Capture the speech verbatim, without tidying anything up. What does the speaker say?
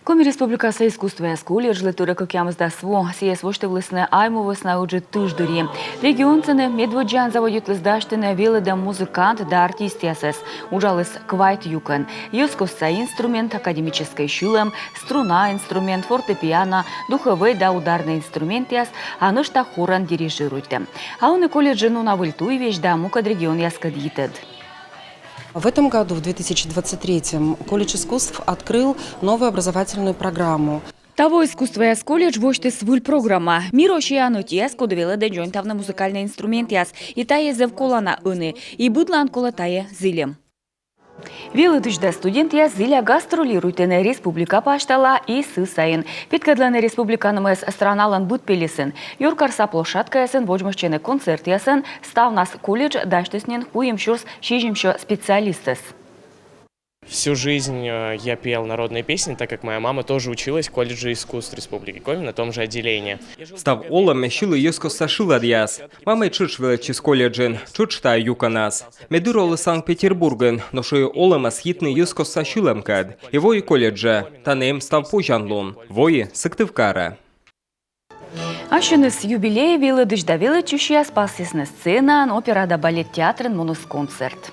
Коми Республикаса искусствояс колледжлы тӧрӧ кӧкъямысдас во. Сійӧс восьтывлісны Айму вӧсна Ыджыд тыш дырйи. Регионсӧ нӧ медводдзаӧн заводитліс дасьтыны велӧдӧм музыкант да артистъясӧс. Уджаліс квайт юкӧн: йӧзкостса инструмент, академическӧй сьылӧм, струна инструмент, фортепиано, духӧвӧй да ударнӧй инструментъяс, а нӧшта хорӧн дирижируйтӧ. А ӧні колледжын уна выль туйвизь да мукӧд регионъяскӧд йитӧд. В этом году, в две тысячи двадцать третьем, колледж искусств открыл новую образовательную программу. Таво искусствояс колледж восьтіс выль программа. Мир Россияын ӧтияс, коді велӧдӧ дзоньтавны музыкальнӧй инструментъяс. И тайӧ зэв колана ӧні. И быдлаын колӧ тайӧ зільӧм. Велӧдысь да студентъяс зіля гастролируйтӧны республика пасьтала и сы сайын. Петкӧдлӧны республиканымӧс страналӧн быд пельысын. Юркарса площадкаясын водзмӧстчӧны концертъясӧн. Ставнас колледж дасьтіс нин куим сюрс сизимсё специалистӧс. Всю жизнь э, я пел народные песни, так как моя мама тоже училась в колледже искусств Республики Коми на том же отделении. Став олӧм ме сьылі йӧзкостса шыладъяс. Мамӧй тшӧтш велӧдчис колледжын, тшӧтш тайӧ юкӧнас. Ме дыр олі Санкт-Петербургын, но шуи олӧмӧс йитны йӧзкостса сьылӧмкӧд. И вои колледжӧ, тані эм став позянлун. Вои Сыктывкарӧ. Ассьыныс юбилей велӧдысь да велӧдчысьяс пасйисны сценаын. Опера да балет театрын муніс концерт.